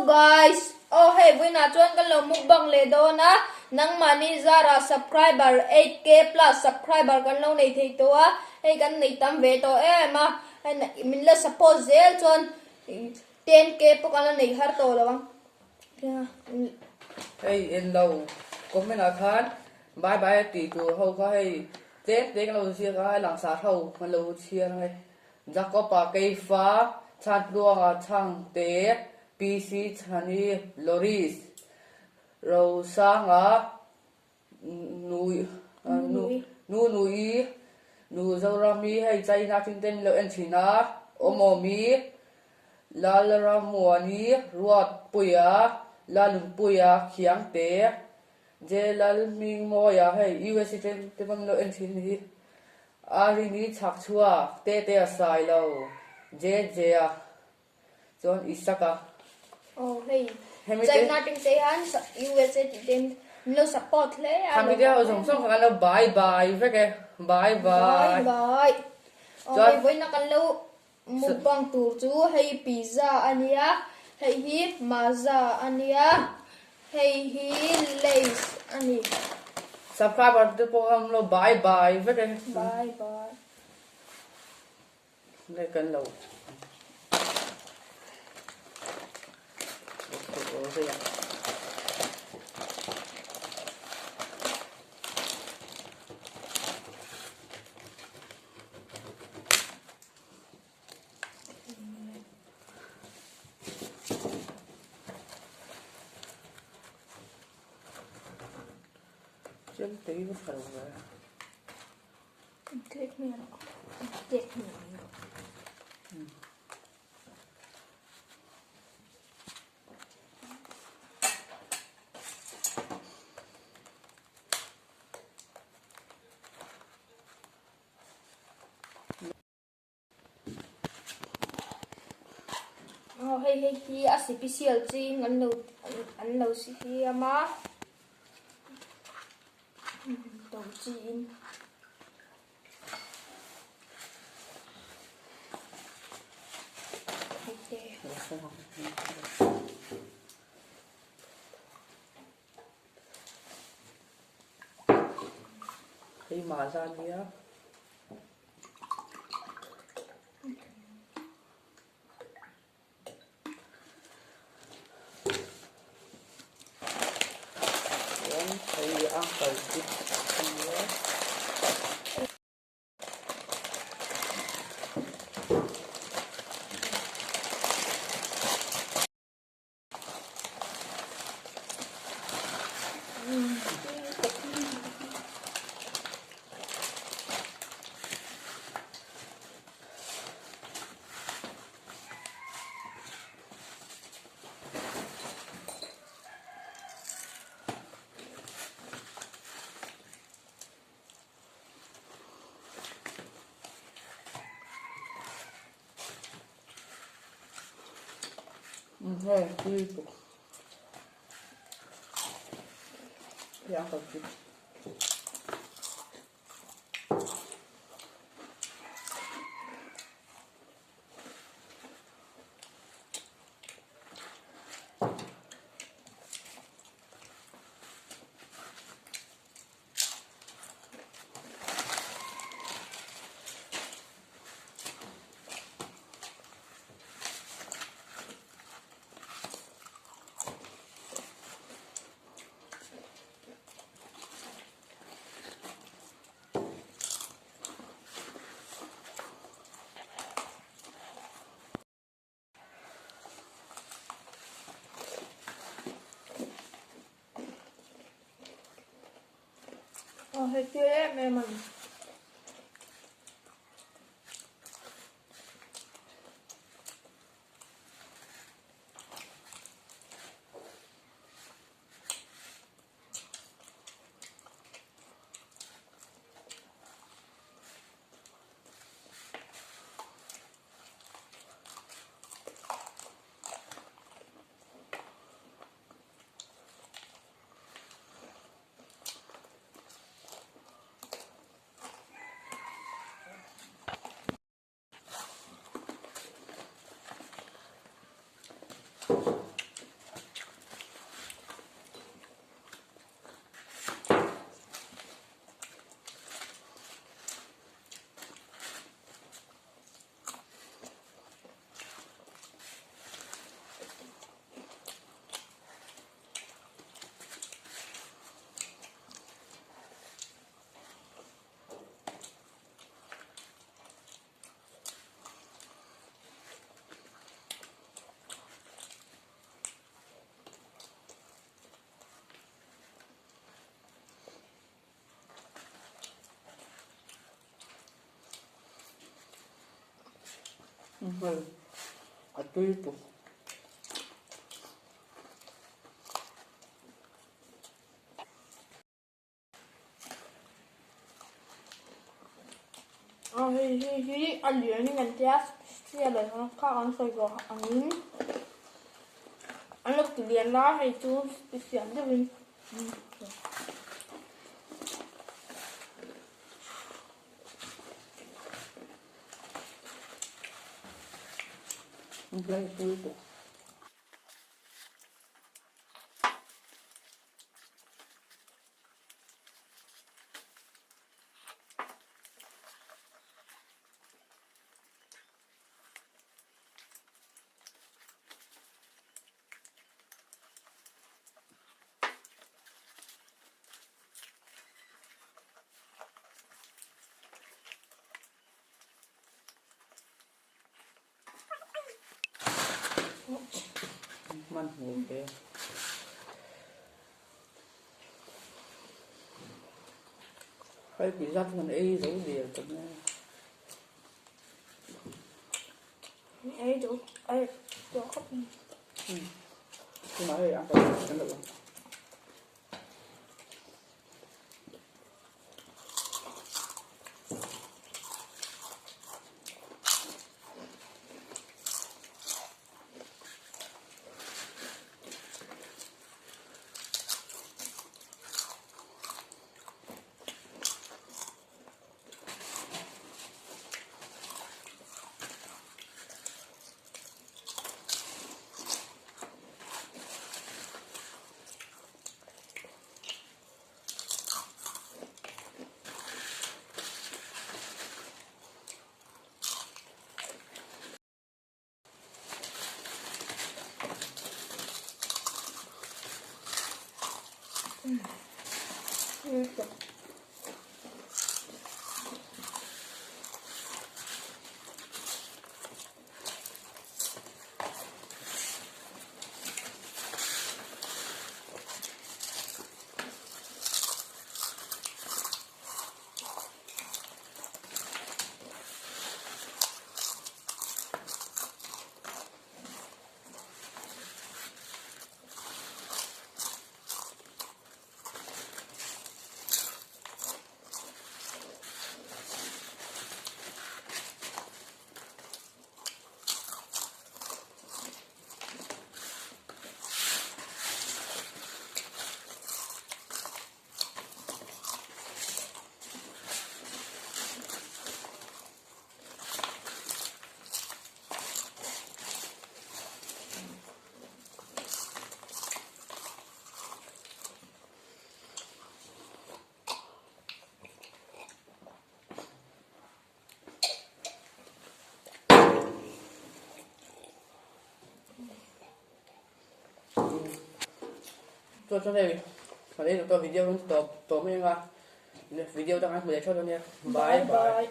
guys! Aw hei vawiinah chuan kan lo mukbang leh dawn a, nangmahni zarah subscriber 8k plus subscriber kan lo nei thei tawh a, hei kan nei tam ve tawh em a, hei min la support zel chuan 10k pawh kan la nei har tawh lo ang. Hei en lo comment ah khan bye bye a tih tur ho kha hei tlem te kan lo ziak a langsar ho kan lo chhiar ang e. Jacob-a Keifa, Chhantluanga Chhangte, PC Chhani Loris, Rosanga Nunui, Nu Zorami hei China thing te min lo en thin a, Awmawmi, Lalramuani, Ruatpuia, Lalunpuia, Khiangte, Jelalhmingmawia hei USA te pawh min lo en thin a ni hi. Arini chhak chhuak, Tetea Sailo, Jejea chuan Isaka. Aw hei China teng te hian USA tih te min lo support hle a. Khami te ho zawng zawng kha kan lo bye bye vek e. Bye bye. Bye bye. Aw hei vawiina kan lo mukbang tur chu hei pizza a nia, hei hi maza a nia. Hei hi lace a ni. Subscriber te pawh an lo bye bye vek e. Bye bye. Nge kan lo. Chemte hi va tha lo ve. Aw hei hei hi a sipisial ching an lo an lo siam a to chiin. Hei te. Hei mah zan nia. Chuan hei uncle chip a nia. Hei tui bawk hei ang kan chip. Aw hei tui em em a ni. Hei a tui tuk. Aw hei hei hi a lian in an tia sia leh kha an sawi zawh angin an lo ti lian la hei chu siam deuhin. Hmanhmawh hle. Hei pizza chu kan ei zo der ta mai a. Ei duh ei duh khawp mai. Tunah hei ang kan lo ang. Chuan chuan hei kan ei duh tawh video hun tawp tawh mai anga video dang an hmu leh theuh dawn nia bye bye.